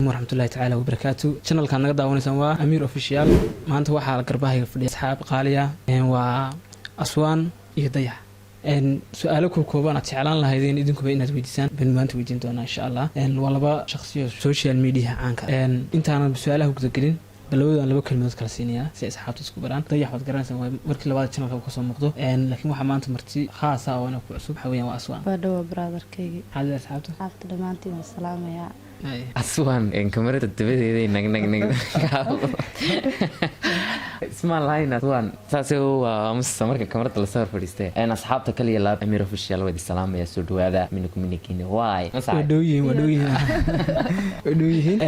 Waraxmatullahi tacaala wabarakaatu. Channelkaad naga daawanaysaan waa Amiir Official. Maanta waxaa garbahayga fadhiya asxaab qaaliya, waa Aswaan iyo Dayax. Su-aalo kooban aad jeclaan lahaydeen idinkuba inaad weydiisaan baynu maanta weydiin doonaa, insha Allah. Waa laba shaqsiyo social media caanka. Intaanan su-aalaha gudagelin, bal labadan laba kelmadood kala siinayaa si ay asxaabta isku baraan. Dayax waad garanaysaa, waa markii labaad channelka uu kasoo muuqdo, laakiin waxaa maanta marti khaasa oo ina ku cusub waxaa weeyaan waa Aswaan. Waa dhawa, brotherkaygii. Maxaad asxaabta? Asxaabta dhammaantiin waan salaamayaa. Aswaan kamarada dabadeeday nag nag nag ismaan lahayn. Aswaan saase waa aamusa marka kamarada lasoo hor fadhiistay. Asxaabta kaliya laab, Amiir Official waad isalaamaya, soo dhawaada miniku minikini waay. Waa dhow yihiin, waa dhow yihiin, waa dhow yihiin.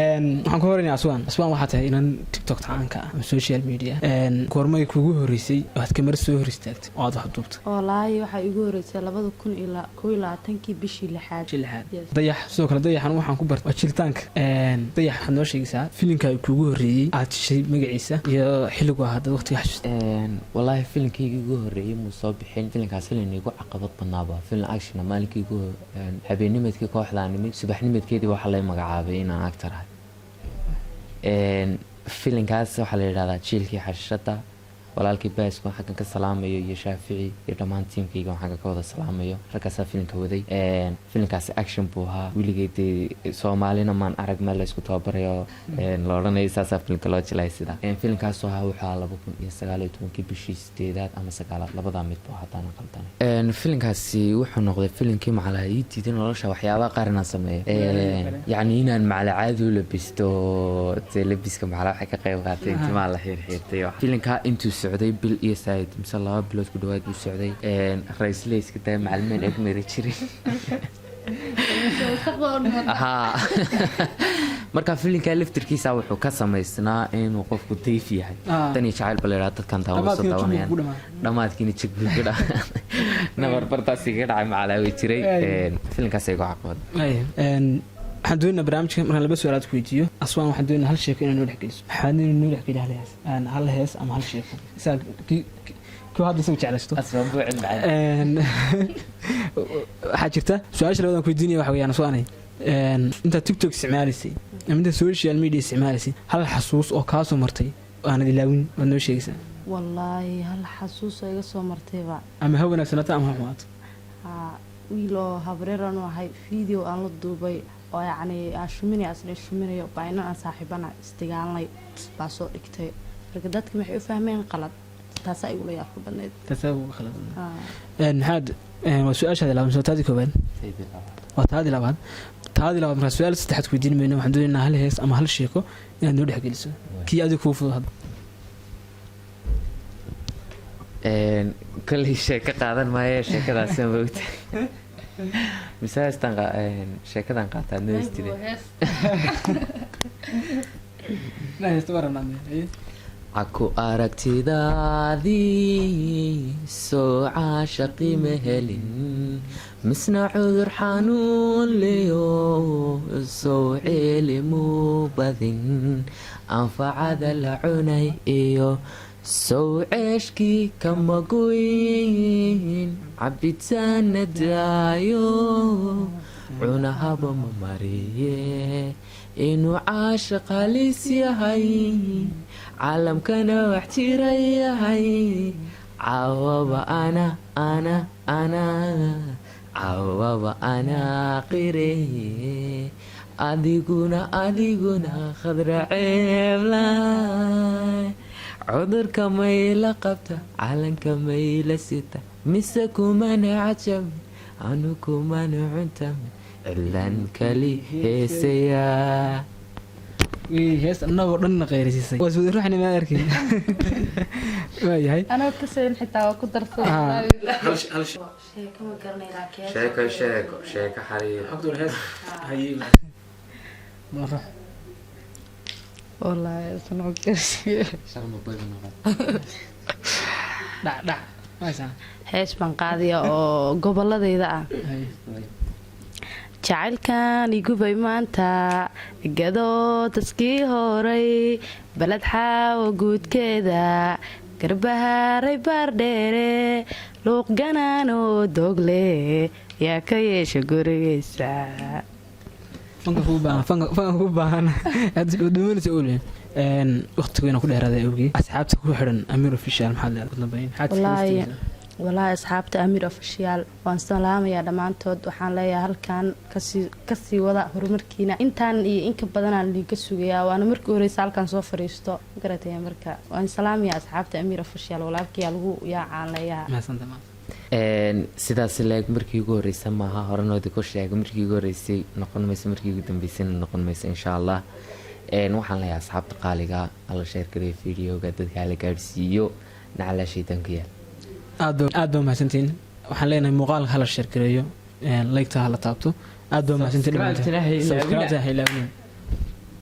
Waxaan ku horeynaya Aswaan. Aswaan, waxaa tahay inan TikTok caanka ah ama social media. Goormay kugu horeysay oo aad kamara soo hor istaagtay oo aad wax duubtay? Walaahi, waxaa igu horeysay 2021-kii, bishii lixaad. Bishii lixaad. Yes. Dayax sidoo kale, Dayaxan waxaan ku bartay waa jiritaanka. Dayax, waxaad noo sheegaysaa filimka kuugu horreeyey aad shishay, magaciisa iyo xilligu ahaa, dad waqtiga xasuusta. Wallaahi, filimkaygii ugu horreeyey muu soo bixin filimkaas. Filin igu caqabad badnaaba, filin action. Maalinkii ugu habeenimadkii kooxdaa nimid, subaxnimadkeedii waxaa lay magacaabay inaan actor ahay. Filinkaas waxaa la yidhahdaa Jiilkii Xashishada. Walaalkii Baasko xaggan ka salaamayo iyo Shaafici iyo dhammaan tiimkayga xaggan ka wada salaamayo, raggaasaa filinka waday. Filinkaasi action buu ahaa. Weligay dee Soomaalina maan arag meel laysku tababarayo la odhanayo saasaa filinka loo jilay. Sida filinkaasoo ahaa, wuxuu ahaa 2019-kii, bishii sideedaad ama sagaalaad, labadaa mid buu haddaanan qaldanay. Filinkaasi wuxuu noqday filinkii macalaha ii diiday nolosha waxyaabaha qaar inaan sameeyo, yacni inaan macala caadi u labisto. Dee labiska macala waxay ka qayb qaatay timaha la xiirxiirtay. Filinkaa intuu socday bil iyo saayid mise 2 bilood ku dhawaad buu socday. Raisle iska daya, macalimiin eg mari jirin. Haa, marka filinka laftirkiisa wuxuu ka samaysnaa inuu qofku dayf yahay. Dan iyo jacayl ba la yidhaha, dadkan daawanasoo daawanayaan. Dhammaadkiina jig buu ku dhacay, nabar bartaas iga dhacay, macalaawi jiray. Filinkaas igu caqabad. Waxaan doonaa barnaamijka markaan laba su-aalaad ku weydiiyo. Aswaan, waxaan doonaa hal sheeko inaa noo dhex geliso. Maxaad inuu noo dhex geliyo? Hal hees, hal hees ama hal sheeko, isaga kii hadda isagu jeclaysto. Waxaa jirta su-aasha labadan ku weydiinaya, waxa weeyaan, Aswaanay, intaad TikTok isticmaalaysay ama intaad social media isticmaalaysay, hal xasuus oo kaasoo martay aanad ilaawin waad noo sheegaysaa. Wallaahi, hal xasuus oo iga soo martayba ama ha wanaagsanaato ama ha xumaato. Haa, wiil oo habreeranu ahay, video aan la duubay oo yacni aan shuminayo, asna shuminayo baa inan aan saaxiibana isdagaalnay baa soo dhigtay. Marka dadka waxay u fahmeen qalad. Taasaa igula yaabka badnayd. Taasaa ugu qalad. Maxaad waa su-aashaadi labaad mise taadii koowaad? Waa taadii labaad, taadii labaad. Markaa su-aal saddexaad ku weydiin mayno. Waxaan doonaynaa hal hees ama hal sheeko inaad noo dhex geliso, kii adiga kuu fudud hadda. Kolley sheeko qaadan maayo, sheekadaasi ma ogta mise heestan sheekadan qaataa noistide. Caku aragtidaadii soo caashaqi ma helin, misna cudur xanuun leyo soo ceeli muu badin, anfacada la cunay iyo sow ceeshkii kama goyn, cabitaana daayo, cunahaba ma mariye, inuu caashiq halis yahay, caalamkana wax jira yahay, caawaba ana ana ana caawaba anaa qire, adiguna adiguna Khadra ceeblay, cudurka mayla qabta, calanka mayla sita, mise kumana cajabi, anu kumana cuntami, cilan kali heesayaa. Hees annagoo dhanna qayrisiisay, waa iswada ruuxni ma arkay, waayahay. Anoo kasayn xitaa waa ku darsaday. Sheeko ma garanay laakiin. Sheeko, sheeko, sheeko xariir. Hees haye. Wallaahi isna garsiye. Dhac dhac maysaa. Hees baan qaadiya oo goboladayda ah. Jacaylkan igubay maanta gado taskii horay, Balad Xaawo guudkeeda, Garbahaaray, Baardheere, Luuqganaanoo dogle, yaa ka yeesha gurigaysa. Fanka kugu baahan, fanka kugu baahan aad dhuumanaysa oole. Waqtigu inaan ku dheeraaday awgii, asxaabta ku xidhan Amiir Official maxaad leedahay ugu dambeyn? Maxaad Wallaahi, asxaabta Amiir Official waan salaamayaa dhammaantood. Waxaan leeyahay, halkan kasii wada horumarkiina, intaan iyo inka badanaan idinka sugayaa. Waana markii horeysa halkan soo fariisto, magaratay? Marka waan salaamayaa asxaabta Amiir Official. Walaalkayaa lagu yaacaan leeyahay. Mahadsantahay maanta. Sidaas leeg, markii ugu horeysa maaha, horenoodi ku sheegay, markii ugu horeysay noqon mayso, markii ugu dambeysayna noqon mayso, insha Allah. Waxaan leeyahay, asxaabta qaaliga, alla share gareeyo videoga, dadka hala gaadhsiiyo, nacalaa shaytaan ku yaal. Aad baa mahadsantihiin. Waxaan leenahay, muuqaalka hala share gareeyo, like-ta hala taabto. Aad baa mahadsantihiin dhammaantiin. Subscribe-tana ha ilaawina. Subscribe-ta ha ilaawina.